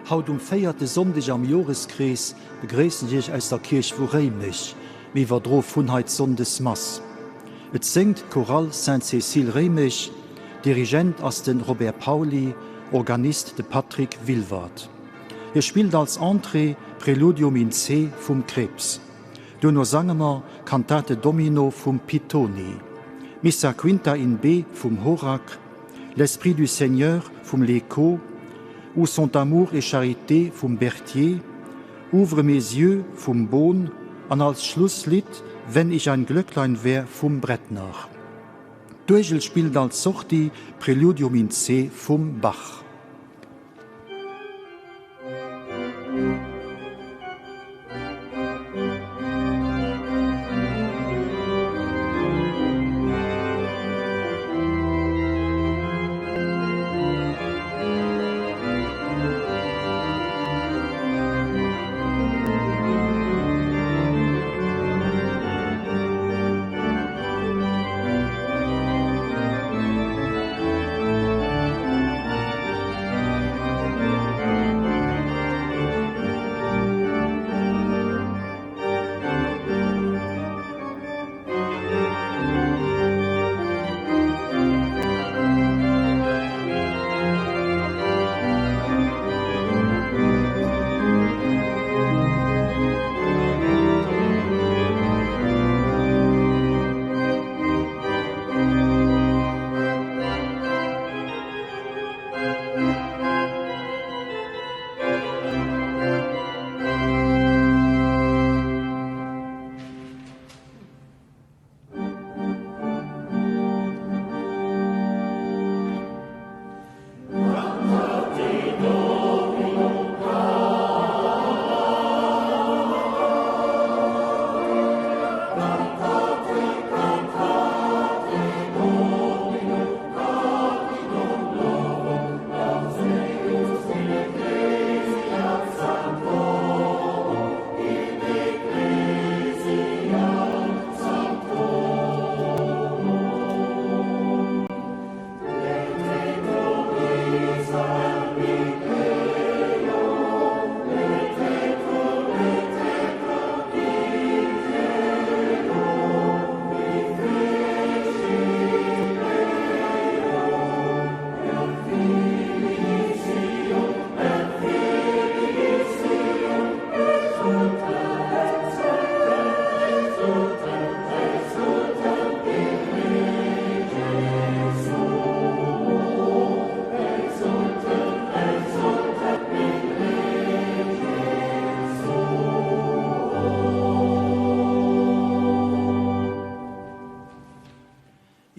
Haut um véierte Sonndeg am Joreskrees begréissen ech Iech aus der Kierch vu Réimech. Mir iwwerdroe vun hei d'Sonndesmass. Et séngt d'Chorale Sainte-Cécile Réimech, Dirigent ass de Robert Pauly, Organist de Patrick Wilwert. Hie spillt als Entrée Preludium in C vum Krebs. Duerno sange mer Cantate Domino vum Pitoni, Missa Quinta in B vum Horak, L'Esprit du Seigneur vum Lécault, Où sont amour et charité vum Berthier, Ouvre mes yeux vum Bohn an als Schlusslidd Wenn ich ein Glöcklein wär vum Brettner. D'Uergel spillt als Sortie Preludium in C vum Bach.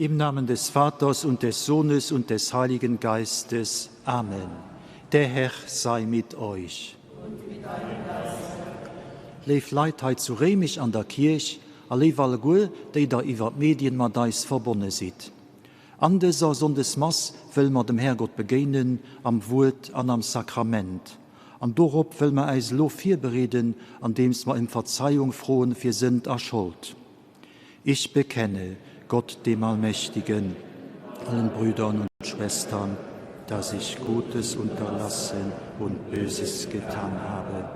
Im Namen des Vaters und des Sohnes und des Heiligen Geistes. Amen. Der Herr sei mit euch. Léif Leit hei zu Réimech an der Kierch a léif alleguer, déi der iwwer d'Medien mat eis verbonne sidd. An dëser Sonndesmass wëlle mer dem Härgott begéinen am Wuert an am Sakrament. An dorop wëlle mer äis elo virbereeden, andeems mer ëm Verzeiung froen fir Sënd a Schold. Ich bekenne Gott dem Allmächtigen, allen Brüdern und Schwestern, dass ich Gutes unterlassen und Böses getan habe.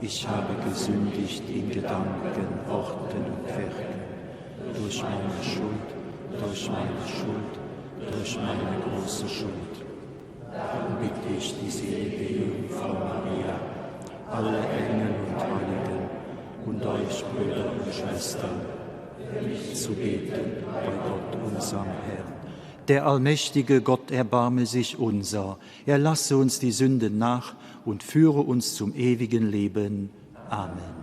Ich habe gesündigt in Gedanken, Worten und Werken, durch meine Schuld, durch meine Schuld, durch meine große Schuld. Darum bitte ich die selige Jungfrau Maria, alle Engel und Heiligen und euch, Brüder und Schwestern, zu beten bei Gott, unserem Herrn. Der allmächtige Gott erbarme sich unser, er lasse uns die Sünden nach und führe uns zum ewigen Leben. Amen.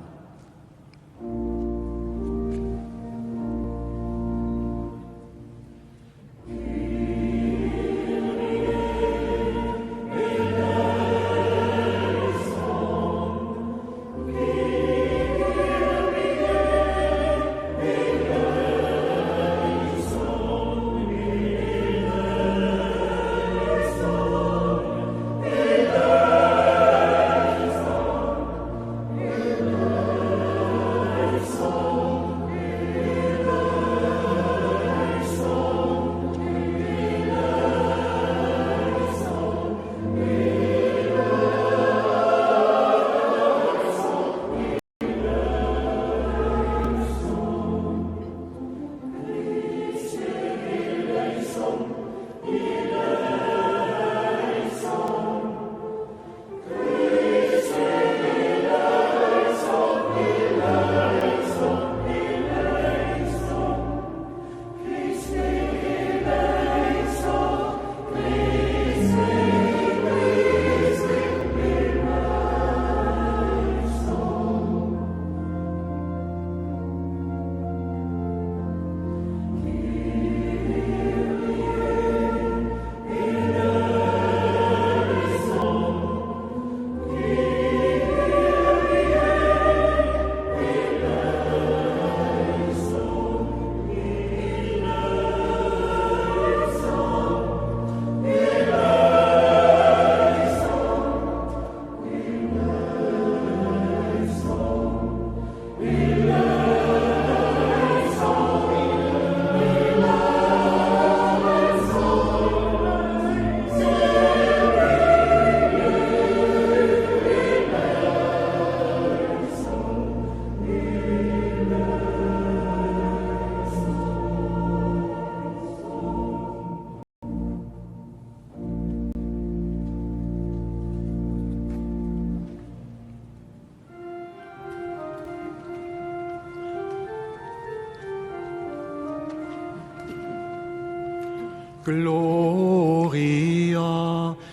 Gloria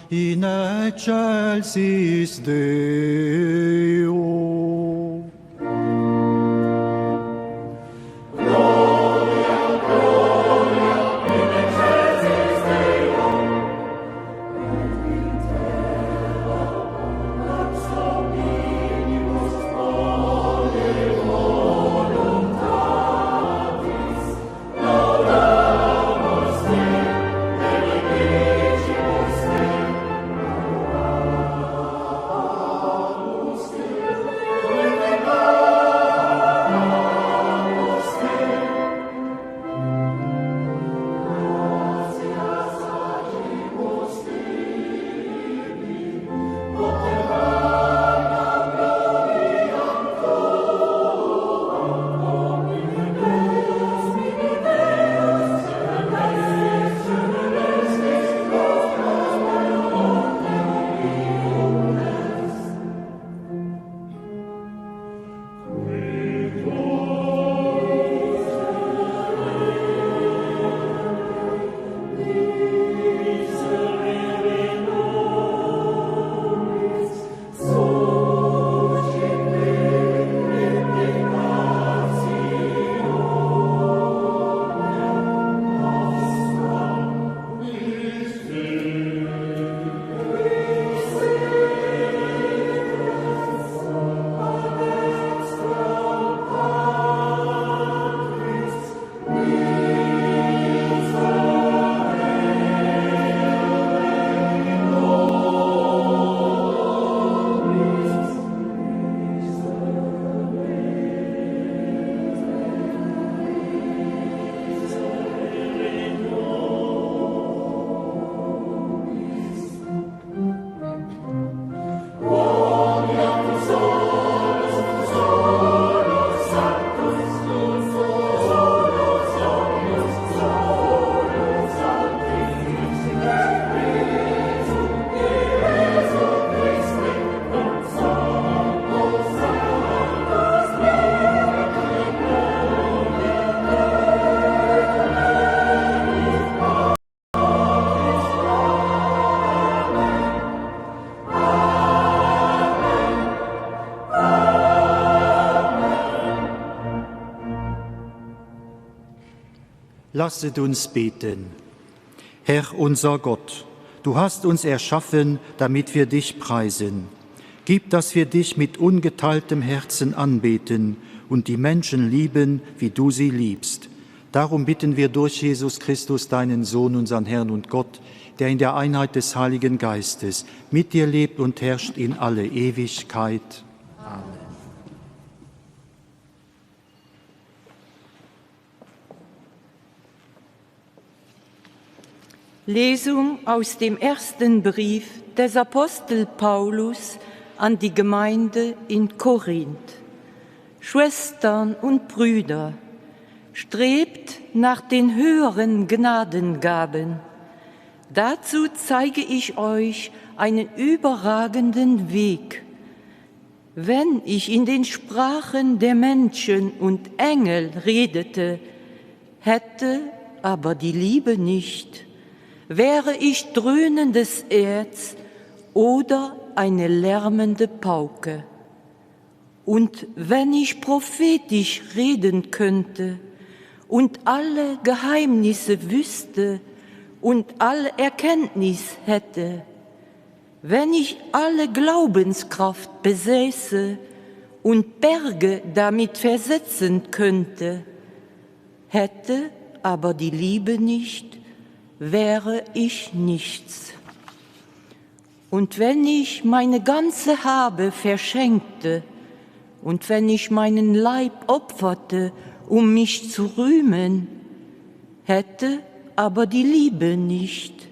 in excelsis Deo. Lasset uns beten. Herr unser Gott, du hast uns erschaffen, damit wir dich preisen. Gib, dass wir dich mit ungeteiltem Herzen anbeten und die Menschen lieben, wie du sie liebst. Darum bitten wir durch Jesus Christus, deinen Sohn, unseren Herrn und Gott, der in der Einheit des Heiligen Geistes mit dir lebt und herrscht in alle Ewigkeit. Amen. Lesung aus dem ersten Brief des Apostel Paulus an die Gemeinde in Korinth. Schwestern und Brüder, strebt nach den höheren Gnadengaben. Dazu zeige ich euch einen überragenden Weg. Wenn ich in den Sprachen der Menschen und Engel redete, hätte aber die Liebe nicht, wäre ich dröhnendes Erz oder eine lärmende Pauke. Und wenn ich prophetisch reden könnte und alle Geheimnisse wüsste und alle Erkenntnis hätte, wenn ich alle Glaubenskraft besäße und Berge damit versetzen könnte, hätte aber die Liebe nicht, wäre ich nichts. Und wenn ich meine ganze Habe verschenkte und wenn ich meinen Leib opferte, um mich zu rühmen, hätte aber die Liebe nicht,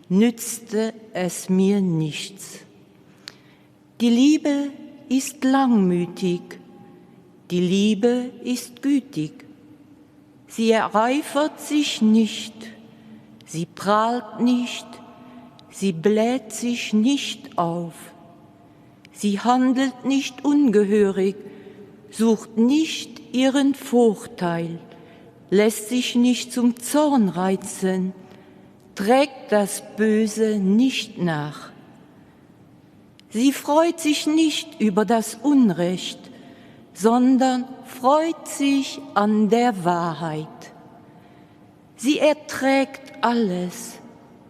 nützte es mir nichts. Die Liebe ist langmütig, die Liebe ist gütig. Sie ereifert sich nicht, sie prahlt nicht, sie bläht sich nicht auf. Sie handelt nicht ungehörig, sucht nicht ihren Vorteil, lässt sich nicht zum Zorn reizen, trägt das Böse nicht nach. Sie freut sich nicht über das Unrecht, sondern freut sich an der Wahrheit. Sie erträgt alles,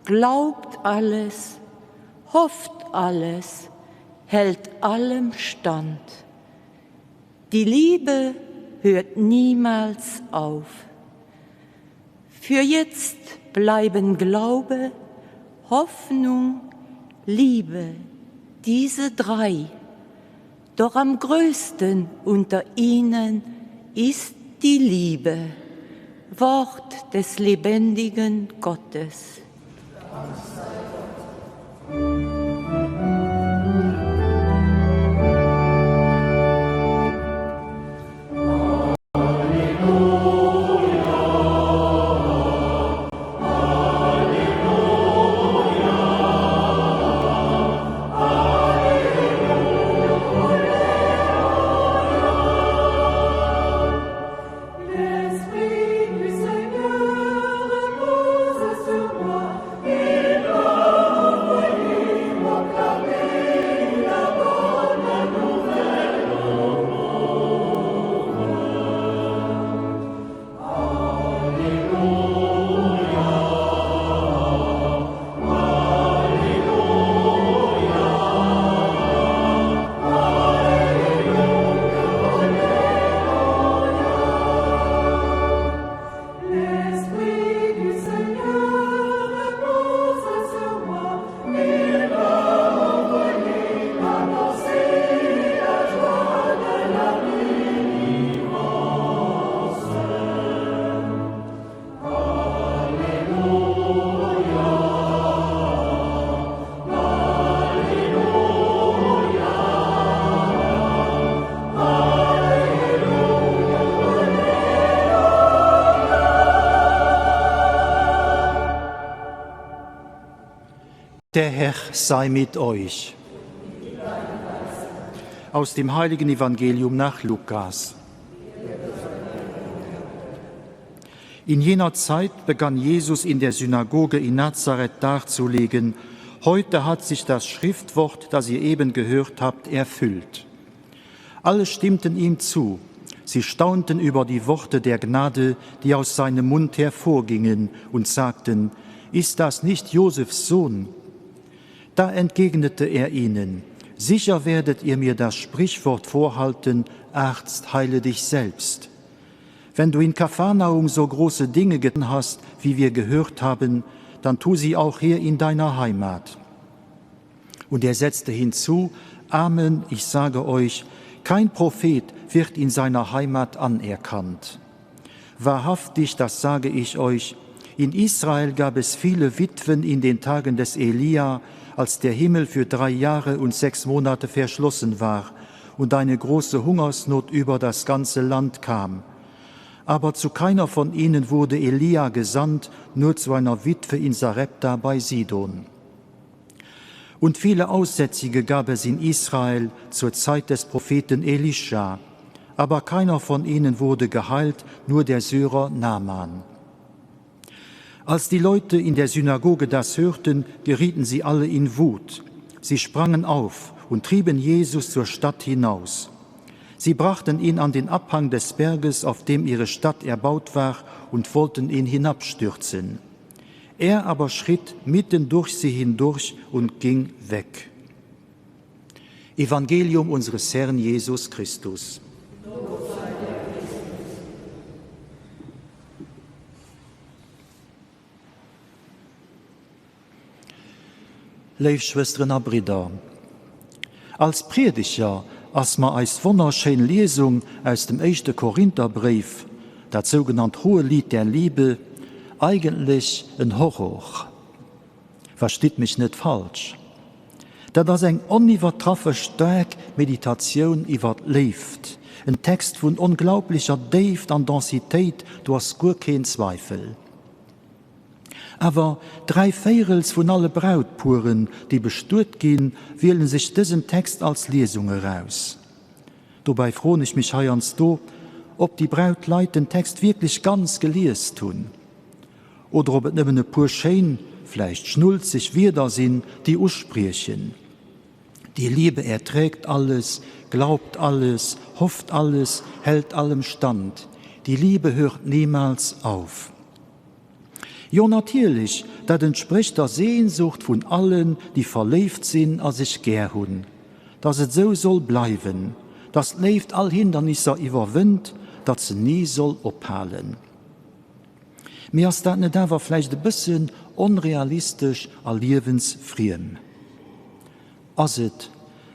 glaubt alles, hofft alles, hält allem stand. Die Liebe hört niemals auf. Für jetzt bleiben Glaube, Hoffnung, Liebe, diese drei. Doch am größten unter ihnen ist die Liebe, Wort des lebendigen Gottes. Der Herr sei mit euch. Aus dem heiligen Evangelium nach Lukas. In jener Zeit begann Jesus in der Synagoge in Nazareth darzulegen: Heute hat sich das Schriftwort, das ihr eben gehört habt, erfüllt. Alle stimmten ihm zu. Sie staunten über die Worte der Gnade, die aus seinem Mund hervorgingen und sagten: Ist das nicht Josefs Sohn? Da entgegnete er ihnen: Sicher werdet ihr mir das Sprichwort vorhalten: Arzt, heile dich selbst. Wenn du in Kapharnaum so große Dinge getan hast, wie wir gehört haben, dann tu sie auch hier in deiner Heimat. Und er setzte hinzu: Amen, ich sage euch, kein Prophet wird in seiner Heimat anerkannt. Wahrhaftig, das sage ich euch, in Israel gab es viele Witwen in den Tagen des Elia, als der Himmel für drei Jahre und sechs Monate verschlossen war und eine große Hungersnot über das ganze Land kam. Aber zu keiner von ihnen wurde Elia gesandt, nur zu einer Witwe in Sarepta bei Sidon. Und viele Aussätzige gab es in Israel zur Zeit des Propheten Elisha, aber keiner von ihnen wurde geheilt, nur der Syrer Naaman. Als die Leute in der Synagoge das hörten, gerieten sie alle in Wut. Sie sprangen auf und trieben Jesus zur Stadt hinaus. Sie brachten ihn an den Abhang des Berges, auf dem ihre Stadt erbaut war, und wollten ihn hinabstürzen. Er aber schritt mitten durch sie hindurch und ging weg. Evangelium unseres Herrn Jesus Christus. Léif Schwësteren a Bridder, als Priedeger ass mer eis wonnerschéin Liesung aus dem éischte Korintherbréif, dat sougenannt Hohelied der Liebe, eigentlech en Horror. Verstitt mech net falsch, dat ass eng oniwwertraffe staark Meditatioun iwwer d'Léift, en Text vun onglaublecher Déift an Densitéit, do ass guer keen Zweifel. Awer dräivéirels vun alle Brautpueren, déi bestuet ginn, wielen sech dësen Text als Liesung eraus. Dobäi froen ech mech heiansdo, ob déi Brautleit den Text wierklech ganz geliest hunn oder ob et nëmmen e puer schéin. vläicht schnulzeg Wierder sinn, déi uspriechen. Die Liebe erträgt alles, glaubt alles, hofft alles, hält allem stand. Die Liebe hört niemals auf. Jo natierlech, dat entsprécht der Sehnsucht vun allen, déi verléift sinn a sech gär hunn, dass et sou soll bleiwen, dass d'Léift all Hindernisser iwwerwënnt, datt se ni soll ophalen. Mee ass dat net awer vläicht e bëssen onrealistesch a liewensfriem? Ass et,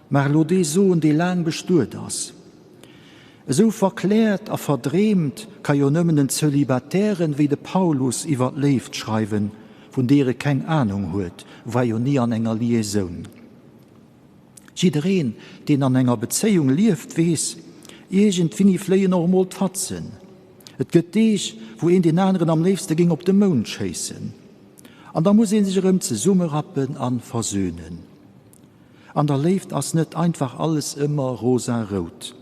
mag elo dee soen, dee laang bestuet ass. Esou verkläert a verdreemt ka jo nëmmen en Zölibatären wéi de Paulus iwwer d'Léift schreiwen, vun deer e keng Anung huet, war jo ni an enger Liaisoun. Jiddereen, deen an enger Bezéiung lieft, weess, iergendwinni fléien och emol d'Fatzen. Et gëtt Deeg, wou een deen aneren am léifste géing op de Mound schéissen. An da muss ee sech erëm zesummerappen a versöhnen. An der Léift ass net einfach alles ëmmer rosa-rout.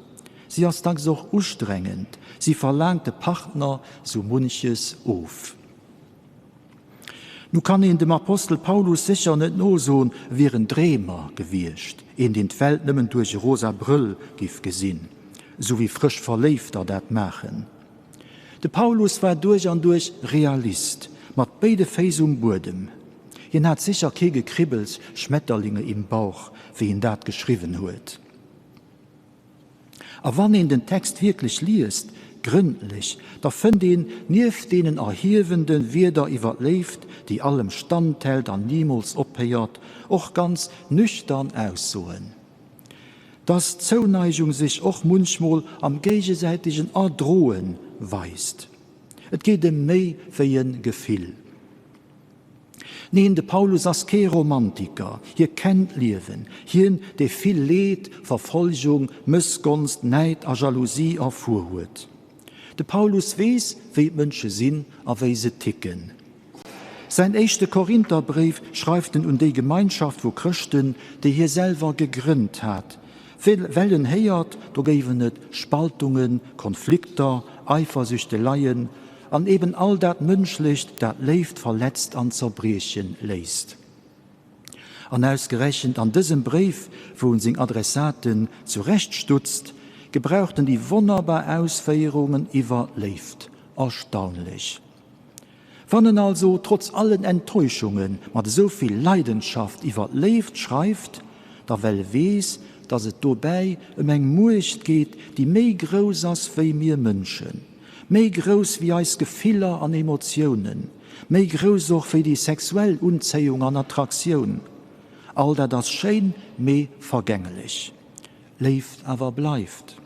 Si ass dacks och ustrengend, si verlaangt de Partner sou munches of. Nu kann een dem Apostel Paulus sécher net nosoen, e wier en Dreemer gewiescht, een deen d'Welt nëmmen duerch e rosa Brëll giff gesinn, esou wéi frësch Verléifter dat maachen. De Paulus war duerch an duerch Realist, mat béide Féiss um Buedem. Hien hat sécher kee Gekribbels, Schmetterlinge im Bauch, wéi en dat geschriwwen huet. A wann een den Text wierklech liest, grëndlech, da fënnt een nieft deenen erhiewende Wierder iwwer d'Léift, déi allem standhält an nimools ophéiert, och ganz nüchtern Aussoen, dass d'Zouneigung sech och munchmol am géigesäitegen Erdroe weist. Et geet ëm méi wéi e Gefill. Neen, de Paulus ass kee Romantiker. Hie kennt d'Liewen. Hien, dee vill Leed, Verfolgung, Mëssgonst, Näid a Jalousie erfuer huet. De Paulus weess, wéi d'Mënsche sinn a wéi se ticken. Säin éischte Korintherbréif schreift en un déi Gemeinschaft vu Chrëschten, déi hie selwer gegrënnt hat, well en héiert, do géiwen et Spaltungen, Konflikter, Eifersüchteleien, An eben all dat Mënschlecht, dat d'Léift verletzt an zerbrieche léisst. An ausgerechent an dësem Bréif, wou en seng Adressaten zurecht stutzt, gebraucht en déi wonnerbar Ausféierungen iwwer Léift. Erstaunlech! Wann en also trotz allen Enttäuschunge mat esou vill Leidenschaft iwwer d'Léift schreift, da well e weess, dass et dobäi ëm eng Muecht geet, déi méi grouss ass wéi mir Mënschen. Méi grouss wéi eis Gefiller an Emotiounen, méi grouss och wéi déi sexuell Unzéiung an Attraktioun. All dat ass schéin, mee vergänglech. Léift awer bleift.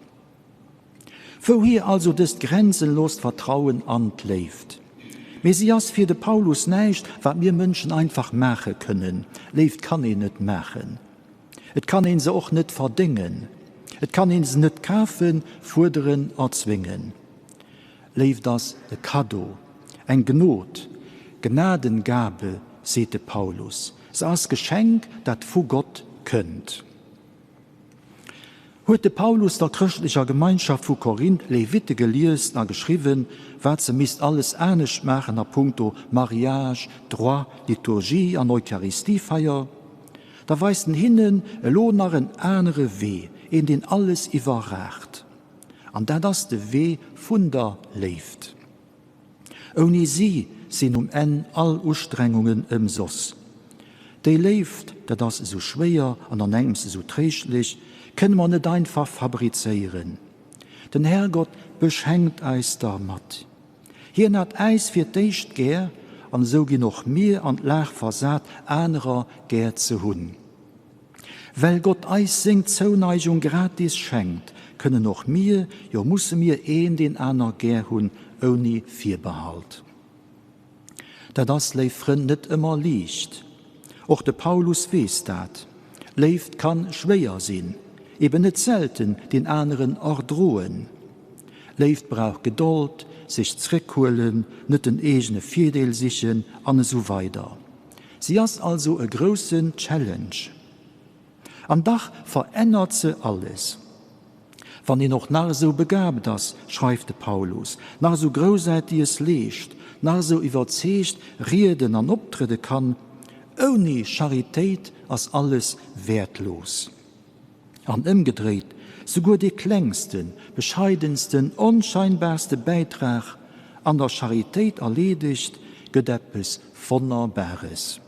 Wouhier also dëst grenzenlost Vertrauen an d'Léift? Mee si ass fir de Paulus näischt, wat mir Mënschen einfach maache kënnen. Léift kann een net maachen. Et kann een se och net verdéngen. Et kann een se net kafen, fuerderen, erzwéngen. Léift ass e Kaddo, eng Gnod, Gnadengabe, seet de Paulus. Se ass Geschenk, dat vu Gott kënnt. Huet de Paulus der chrëschtlecher Gemeinschaft vu Korinth Levite gelies a geschriwwen, wat se misst alles anescht maachen a puncto Mariage, Droit, Liturgie an Eucharistiefeier? Da weist en hinnen elo nach en anere Wee, een deen alles iwwerragt. An dat ass de Wee vun der Léift. Ouni si sinn um Enn all Ustrengungen ëmsoss. Déi Léift, dat ass esou schwéier an an engems esou tréischtlech, kënne mer net einfach fabrizéieren. Den Herrgott beschenkt eis dermat. Hien hat äis fir d'éischt gär, an esou ginn och mir an d'Lag versat, anerer gär ze hunn. Well Gott eis seng Zouneigung gratis schenkt, kënnen och mir, jo musse mir een deen aner gär hunn, ouni Virbehalt. Dat ass, léif Frënn, net ëmmer liicht. Och de Paulus weess dat. Léift kann schwéier sinn, eben net selten deen aneren erdroen. Léift brauch Gedold, sech zréckhuelen, net den eegene Virdeel sichen an esou weider. Si ass also e groussen Challenge. An dach verännert se alles. Wann een och nach esou begabt ass, schreift de Paulus, nach esou Groussaarteges leescht, nach esou iwwerzeegt rieden an optrëde kann, ouni Charitéit ass alles wäertlos. An ëmgedréit, souguer dee klengsten, bescheidensten, onscheinbarste Bäitrag, an der Charitéit erleedegt, gëtt eppes Wonnerbares.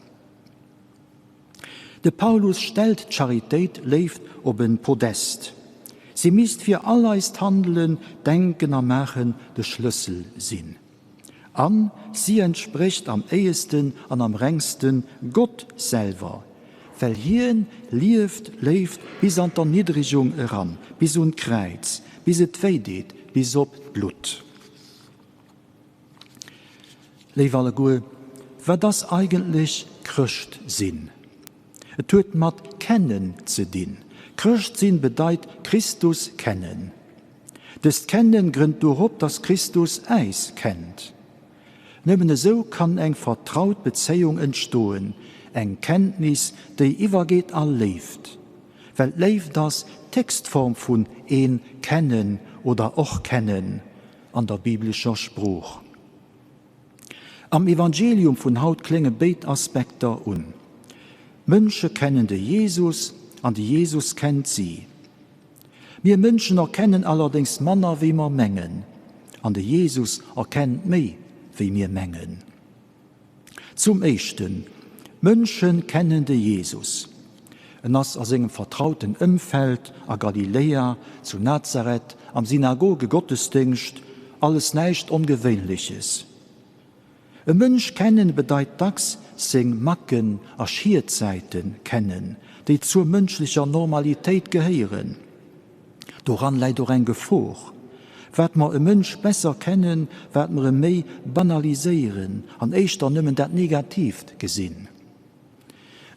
De Paulus stellt d'Charitéit, Léift, op en Podest. Si misst fir all eist Handelen, Denken a Maachen de Schlëssel sinn. An si entsprécht am éiesten an am rengsten Gott selwer, well hien lieft, léift bis an d'Erniddregung eran, bis un d'Kräiz, bis et wéi deet, bis op d'Blutt. Léif alleguer, wat ass eigentlech Chrëscht sinn? Et huet mat kennen ze dinn. Chrëscht sinn bedeit Christus kennen. Dëst Kennen grënnt dorop, dass Christus äis kennt. Nëmmen esou kann eng vertraut Bezéiung entstoen, eng Kenntnis, déi iwwergeet a Léift. Well d'Léift ass d'Héchstform vun een kennen oder och kennen. an der biblescher Sprooch. Am Evangelium vun haut klénge béid Aspekter un. D'Mënsche kennen de Jesus an de Jesus kennt si. Mir Mënschen erkennen allerdéngs manner wéi mer mengen an de Jesus erkennt méi wéi mir mengen. Zum éischten, d'Mënsche kennen de Jesus. En ass a sengem vertrauten Ëmfeld a Galiléa, zu Nazareth, am Synagogegottesdéngscht, alles näischt Ongewéinleches. E Mënsch kennen bedeit dacks seng Macken a Schietsäite kennen, déi zur mënschlecher Normalitéit gehéieren. Doran läit och eng Gefor. Wat mer e Mënsch besser kennen, wat mer e méi banaliséieren an éischter nëmmen dat Negatiivt gesinn.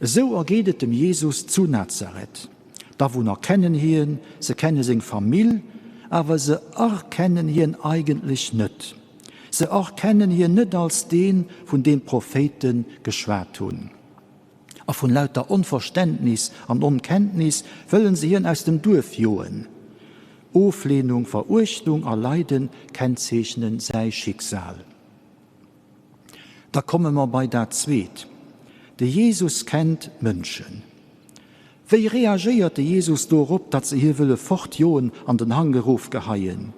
Esou ergeet et dem Jesus zu Nazareth. D'Awunner kennen hien, se kenne seng Famill, awer se erkennen hien eigentlech net. Se erkennen hien net als deen, vun deem d'Prophéite geschwat hunn. A vun lauter Onverständnis an Onkenntnis wëllen se hien aus dem Duerf joen. Oflehnung, Veruechtung a Leiden kennzeechnen säi Schicksal. Da komme mer bei dat Zweet, De Jesus kennt d'Mënschen. Wéi reagéiert de Jesus dorop, datt se hie wëlle fortjoen an den Hank erofgeheien?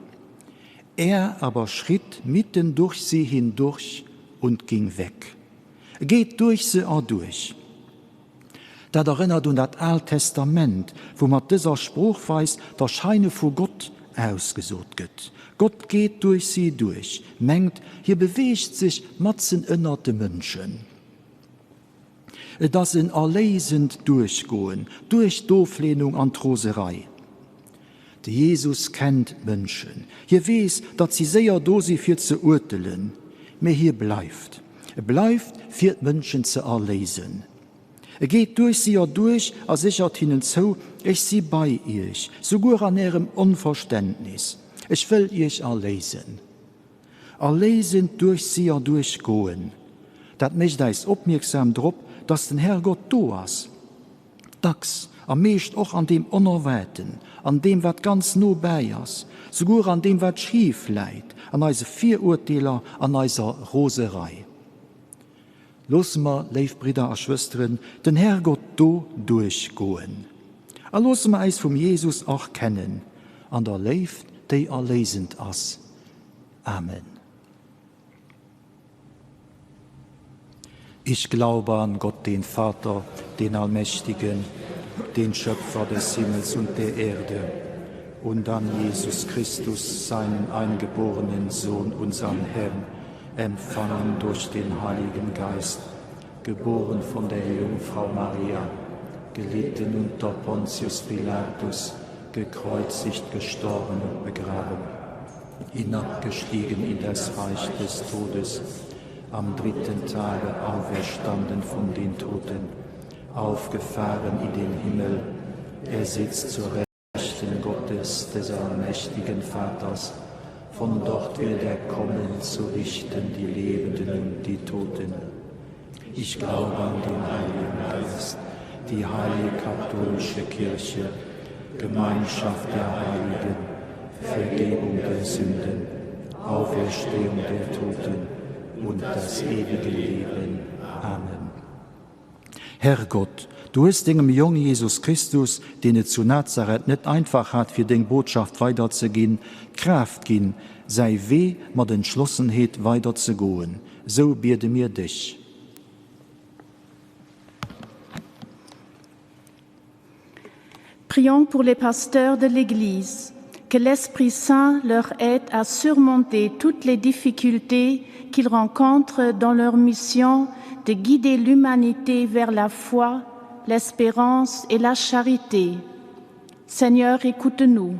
Er aber schritt mitten durch sie hindurch und ging weg. E geet duerch se erduerch. Dat erënnert un dat Aalt Testament, wou mat dëser Sproochweis d'Erscheine vu Gott ausgesot gëtt. Gott geet duerch si duerch, mengt, hie beweegt sech matzen ënnert de Mënschen. Et ass en erléisend Duerchgoen duerch d'Ofleenung an d'Roserei. De Jesus kennt d'Mënschen. Hie weess, datt si séier do si fir ze uertelen. Mee hie bleift. E bleift, fir d'Mënschen ze erléisen. E geet duerch si erduerch a séchert hinnen zou, Ech si bei iech, souguer an ärem Onverständnis. Ech wëll iech erléisen. Erléisend duerch si erduerch goen. Dat mécht äis opmierksam drop, datt den Herrgott do ass. Dacks, a meescht och an deem Onerwaarten, an deem wat ganz no bäi ass, souguer an deem wat schif läit, an eise Virurteeler, an eiser Roserei. Loosse mer, léif Bridder a Schwësteren, den Herrgott do duerchgoen. A loosse mer äis vum Jesus erkennen an der Léift, déi erléisend ass. Amen. Ich glaube an Gott, den Vater, den Allmächtigen, den Schöpfer des Himmels und der Erde, und an Jesus Christus, seinen eingeborenen Sohn, unseren Herrn, empfangen durch den Heiligen Geist, geboren von der Jungfrau Maria, gelitten unter Pontius Pilatus, gekreuzigt, gestorben und begraben, hinabgestiegen in das Reich des Todes, am dritten Tage auferstanden von den Toten, aufgefahren in den Himmel, er sitzt zur Rechten Gottes des allmächtigen Vaters, von dort wird er kommen zu richten die Lebenden und die Toten. Ich glaube an den Heiligen Geist, die heilige katholische Kirche, Gemeinschaft der Heiligen, Vergebung der Sünden, Auferstehung der Toten. und das ewige Leben. Amen. Herrgott, du hues dengem Jong Jesus Christus, deen et zu Nazareth net einfach hat fir deng Botschaft weiderzeginn, d'Kraaft ginn, säi Wee mat Entschlossenheet weiderzegoen. Sou biede mir dech. Prions pour les pasteurs de l'Église, que l'Esprit Saint leur aide à surmonter toutes les difficultés qu'ils rencontrent dans leur mission de guider l'humanité vers la foi, l'espérance et la charité. Seigneur, écoute-nous.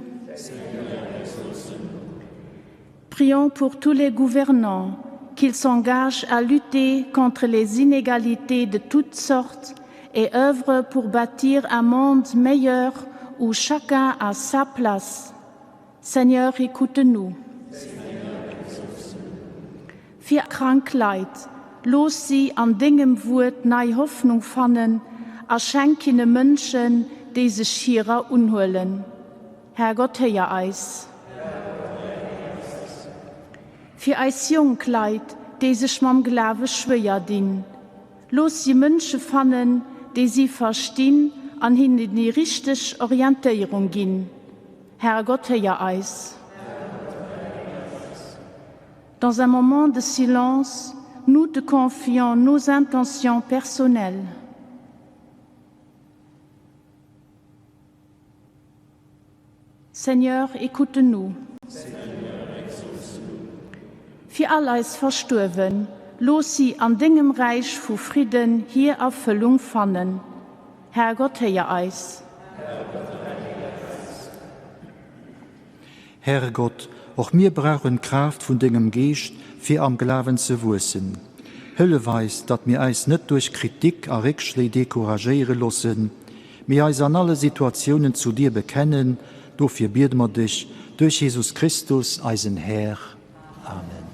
Prions pour tous les gouvernants qu'ils s'engagent à lutter contre les inégalités de toutes sortes et œuvrent pour bâtir un monde meilleur où chacun a sa place. Seigneur, écoute-nous. Fir krank Leit, looss si an dengem Wuert nei Hoffnung fannen a schenk hinne Mënschen, déi sech hirer unhuelen. Herrgott, héier eis. Fir eis jonk Leit, déi sech mam Glawe schwéier dinn, looss si Mënsche fannen, déi si verstinn an hinnen déi richteg Orientéierung ginn. Herrgott, héier eis. Dans un moment de silence, nous te confions nos intentions personnelles. Seigneur, écoute-nous. Fir all eis Verstuerwen, looss si an dengem Räich vu Fridden hir Erfëllung fannen. Herrgott, héier eis. Herrgott, och mir brauchen d'Kraaft vun dengem Geescht, fir am Glawen ze wuessen. Hëllef eis, datt mir eis net duerch Kritik a Réckschléi decouragéiere loossen, mee eis an alle Situatiounen zu dir bekennen. Dofir biede mer dech duerch Jesus Christus, eisen Här. Amen.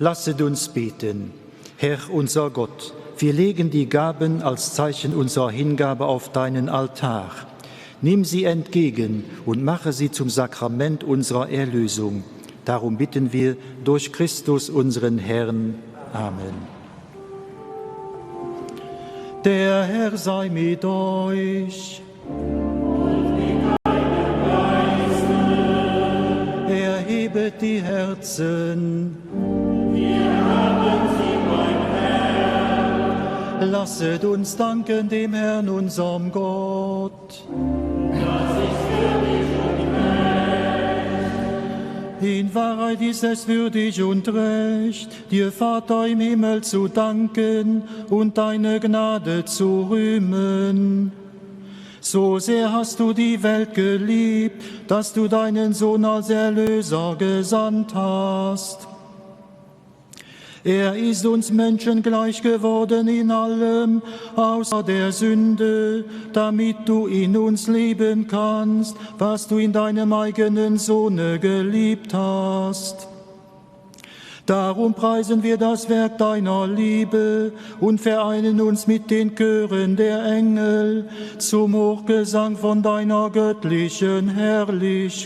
Lasset uns beten. Herr unser Gott, wir legen die Gaben als Zeichen unserer Hingabe auf deinen Altar. Nimm sie entgegen und mache sie zum Sakrament unserer Erlösung. Darum bitten wir durch Christus unseren Herrn. Amen. Der Herr sei mit euch. Erhebet die Herzen. Wir haben sie beim Herrn. Lasset uns danken dem Herrn, unserem Gott. Das ist würdig und recht. In Wahrheit ist es würdig und recht, dir Vater im Himmel zu danken und deine Gnade zu rühmen. So sehr hast du die Welt geliebt, dass du deinen Sohn als Erlöser gesandt hast. Er ist uns Menschen gleich geworden in allem, außer der Sünde, damit du in uns leben kannst, was du in deinem eigenen Sohne geliebt hast. Darum preisen wir das Werk deiner Liebe und vereinen uns mit den Chören der Engel zum Hochgesang von deiner göttlichen Herrlichkeit.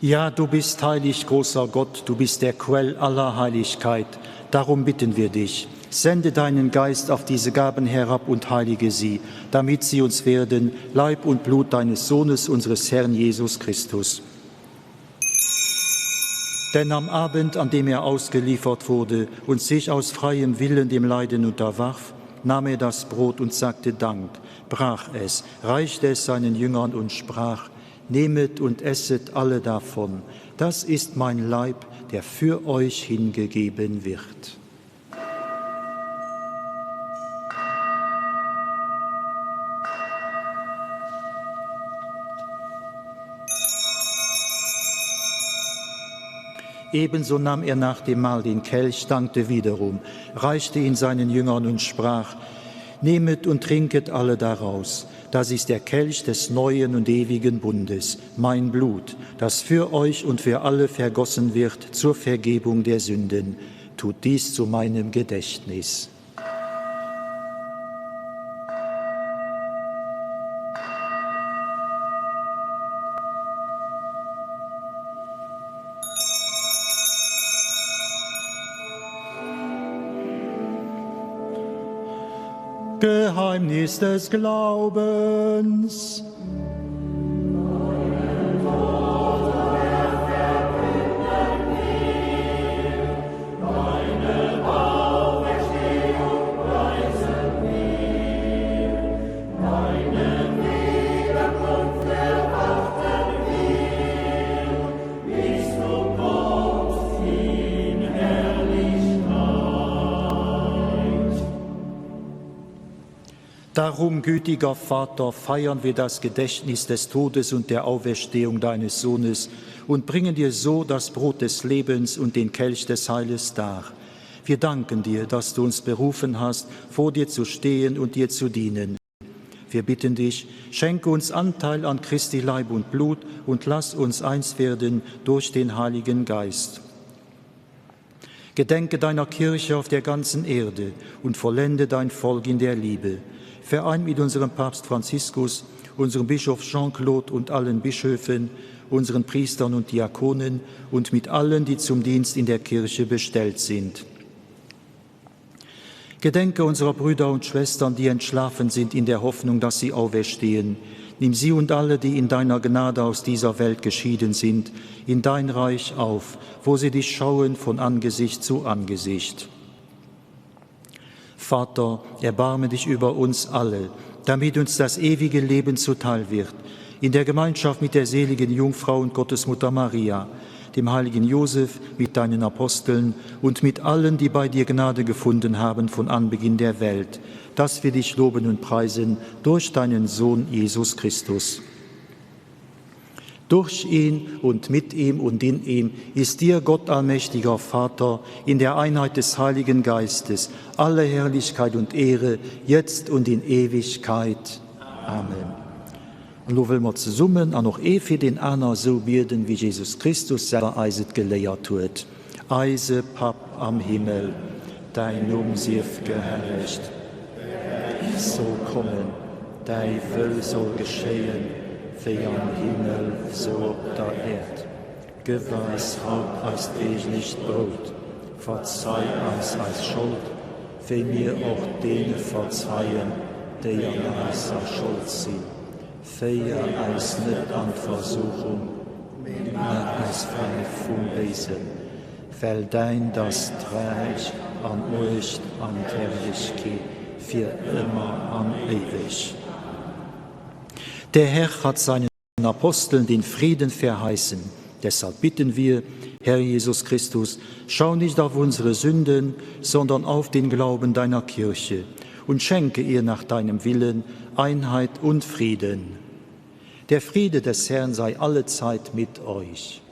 Ja, du bist heilig, großer Gott, du bist der Quell aller Heiligkeit. Darum bitten wir dich, sende deinen Geist auf diese Gaben herab und heilige sie, damit sie uns werden, Leib und Blut deines Sohnes, unseres Herrn Jesus Christus. Denn am Abend, an dem er ausgeliefert wurde und sich aus freiem Willen dem Leiden unterwarf, nahm er das Brot und sagte Dank, brach es, reichte es seinen Jüngern und sprach: Nehmet und esset alle davon, das ist mein Leib, der für euch hingegeben wird. Ebenso nahm er nach dem Mahl den Kelch, dankte wiederum, reichte ihn seinen Jüngern und sprach: Nehmet und trinket alle daraus. Das ist der Kelch des neuen und ewigen Bundes, mein Blut, das für euch und für alle vergossen wird zur Vergebung der Sünden. Tut dies zu meinem Gedächtnis. Geheimnis des Glaubens. Darum, gütiger Vater, feiern wir das Gedächtnis des Todes und der Auferstehung deines Sohnes und bringen dir so das Brot des Lebens und den Kelch des Heiles dar. Wir danken dir, dass du uns berufen hast, vor dir zu stehen und dir zu dienen. Wir bitten dich, schenke uns Anteil an Christi Leib und Blut und lass uns eins werden durch den Heiligen Geist. Gedenke deiner Kirche auf der ganzen Erde und vollende dein Volk in der Liebe. Vereint mit unserem Papst Franziskus, unserem Bischof Jean-Claude und allen Bischöfen, unseren Priestern und Diakonen und mit allen, die zum Dienst in der Kirche bestellt sind. Gedenke unserer Brüder und Schwestern, die entschlafen sind in der Hoffnung, dass sie auferstehen. Nimm sie und alle, die in deiner Gnade aus dieser Welt geschieden sind, in dein Reich auf, wo sie dich schauen von Angesicht zu Angesicht. Vater, erbarme dich über uns alle, damit uns das ewige Leben zuteil wird, in der Gemeinschaft mit der seligen Jungfrau und Gottesmutter Maria, dem heiligen Josef, mit deinen Aposteln und mit allen, die bei dir Gnade gefunden haben von Anbeginn der Welt, dass wir dich loben und preisen durch deinen Sohn Jesus Christus. Durch ihn und mit ihm und in ihm ist dir, Gott allmächtiger Vater, in der Einheit des Heiligen Geistes alle Herrlichkeit und Ehre, jetzt und in Ewigkeit. Amen. An elo wëlle mer zesummen an och ee fir deen aner esou bieden, wéi Jesus Christus selwer eis et geléiert huet, Eise Papp am Himmel, däin Numm sief gehellegt, däi Räich soll kommen, däi Wëll soll geschéien, wéi am Himmel, sou op der Äerd. Gëff eis haut eist deeglecht Brout. Verzei eis eis Schold, wéi mir och deene verzeien, déi an eiser Schold sinn. Féier eis net an d'Versuchung, mee maach eis fräi vum Béisen. Well däint ass d'Räich an d'Muecht an d'Herrlechkeet fir ëmmer an éiweg. Der Herr hat seinen Aposteln den Frieden verheißen. Deshalb bitten wir, Herr Jesus Christus, schau nicht auf unsere Sünden, sondern auf den Glauben deiner Kirche und schenke ihr nach deinem Willen Einheit und Frieden. Der Friede des Herrn sei allezeit mit euch.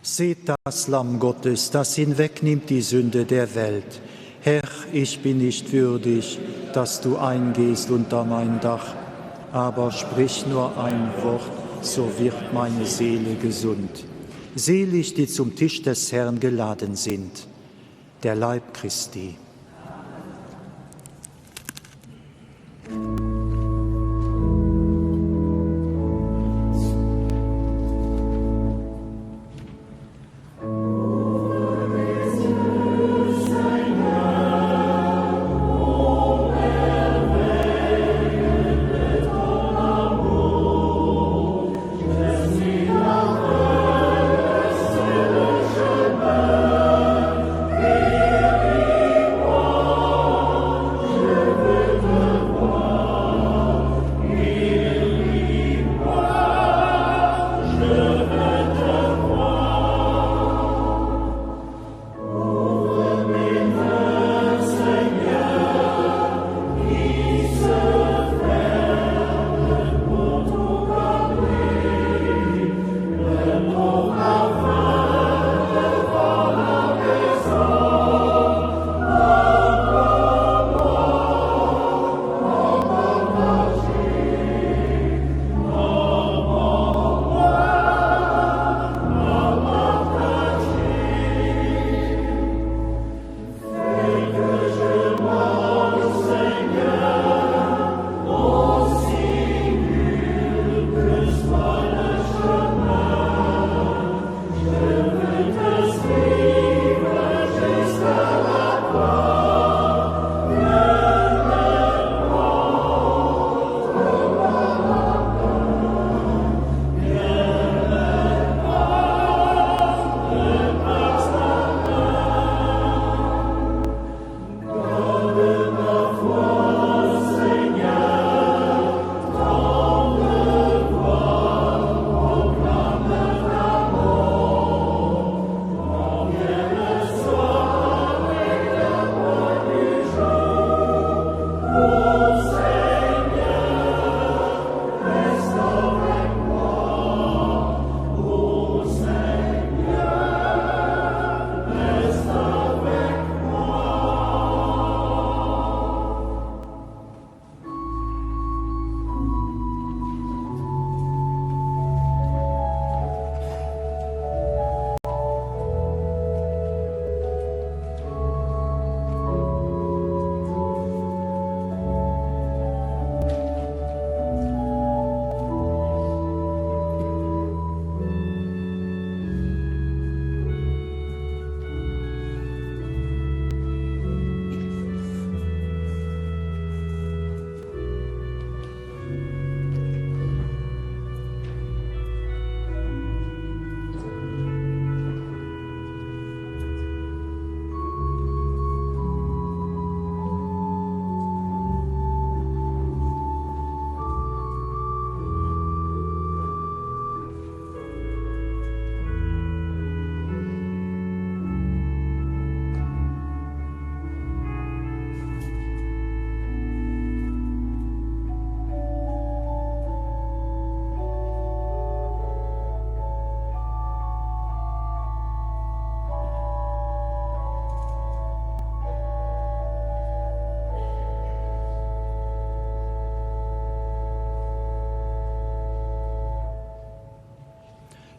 Seht das Lamm Gottes, das hinwegnimmt die Sünde der Welt. Herr, ich bin nicht würdig, dass du eingehst unter mein Dach, aber sprich nur ein Wort, so wird meine Seele gesund. Selig, die zum Tisch des Herrn geladen sind. Der Leib Christi.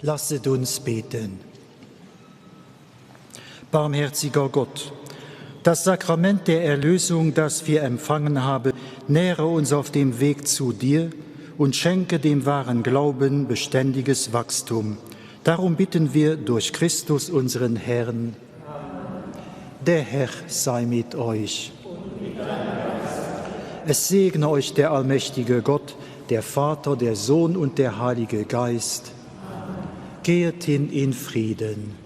Lasset uns beten. Barmherziger Gott, das Sakrament der Erlösung, das wir empfangen haben, nähre uns auf dem Weg zu dir und schenke dem wahren Glauben beständiges Wachstum. Darum bitten wir durch Christus unseren Herrn. Der Herr sei mit euch. Es segne euch der allmächtige Gott, der Vater, der Sohn und der Heilige Geist. Gehet hin in Frieden.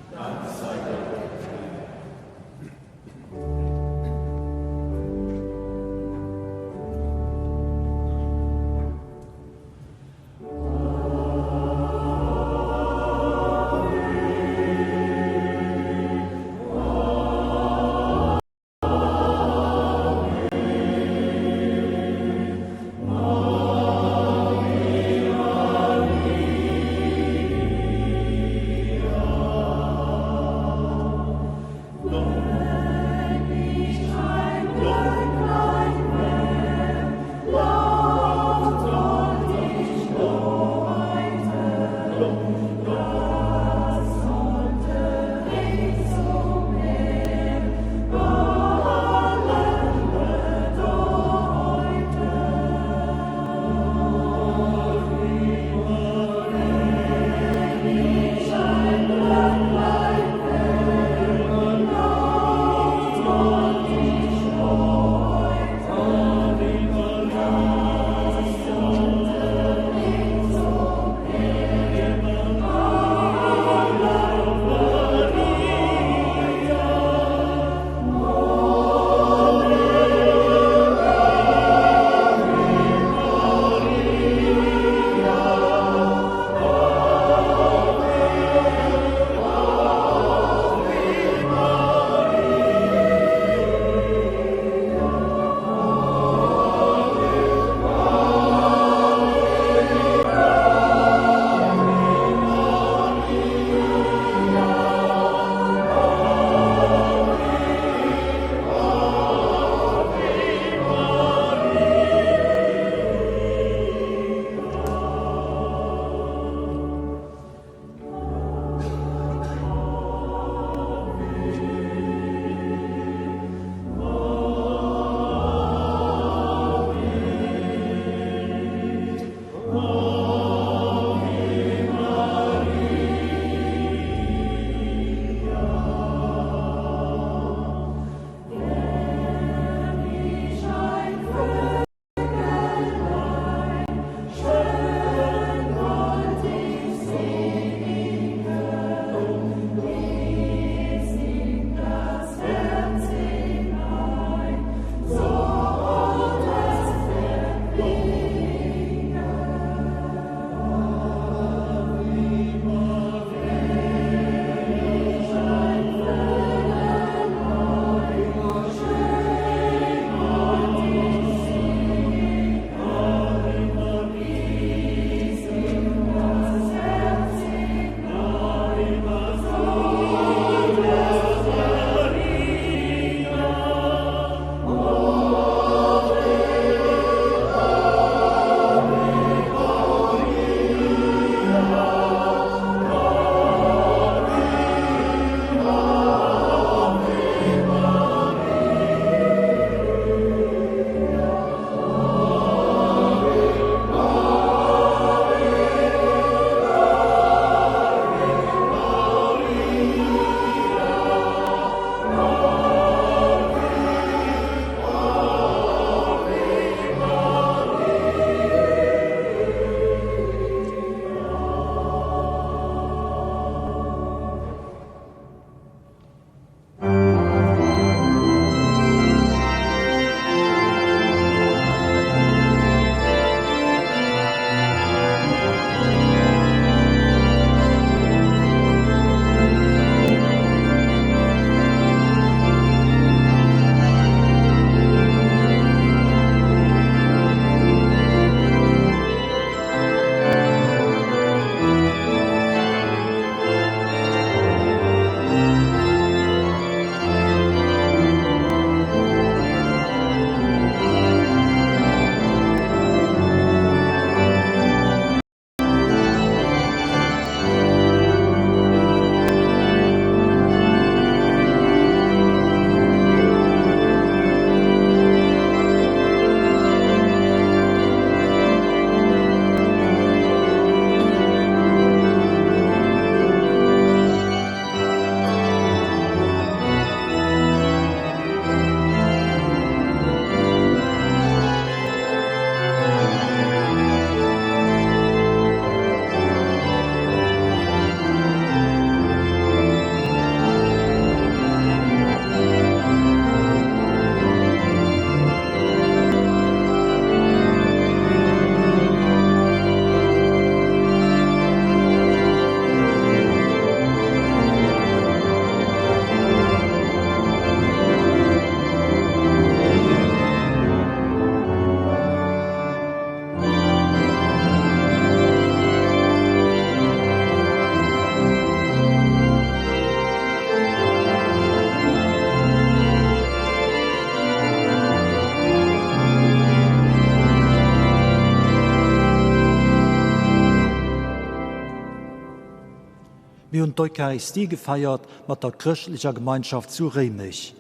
Mir hunn d'Eucharistie gefeiert mat der chrëschtlecher Gemeinschaft zu Réimech.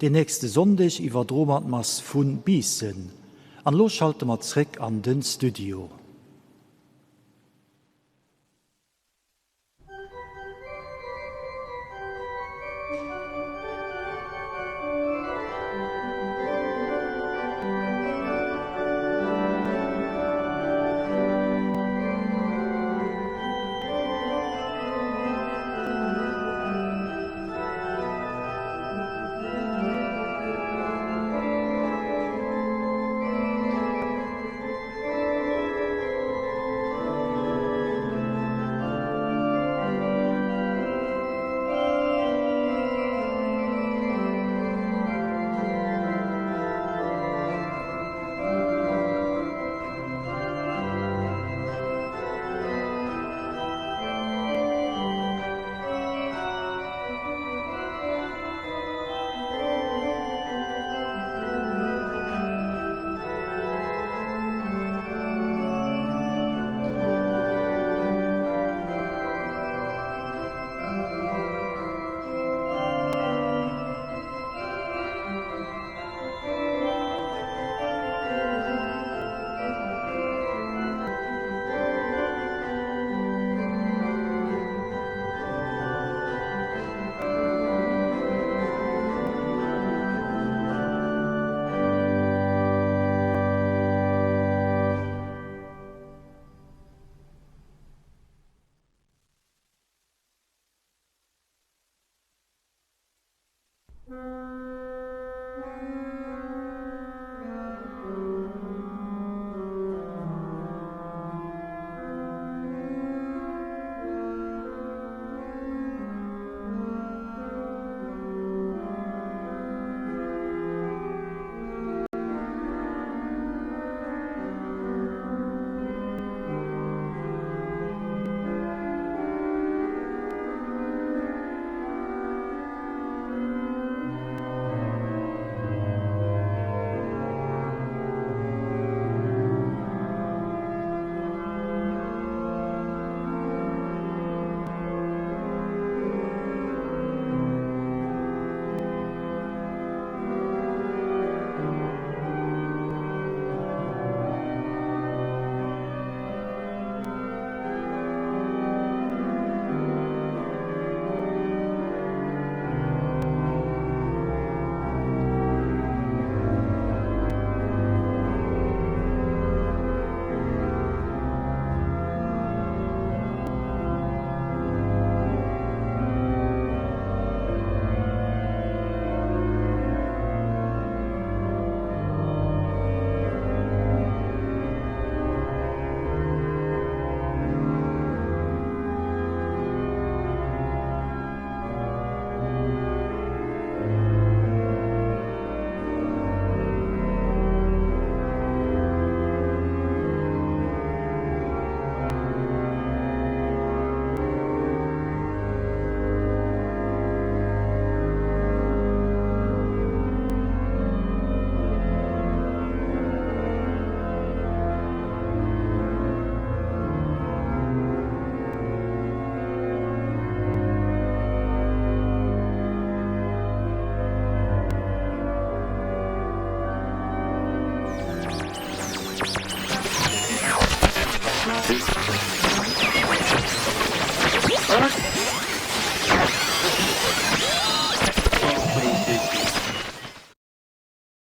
Den nächste Sonndeg iwwerdroe mer d'Mass vu Biissen. An elo schalte mer zréck an den Studio.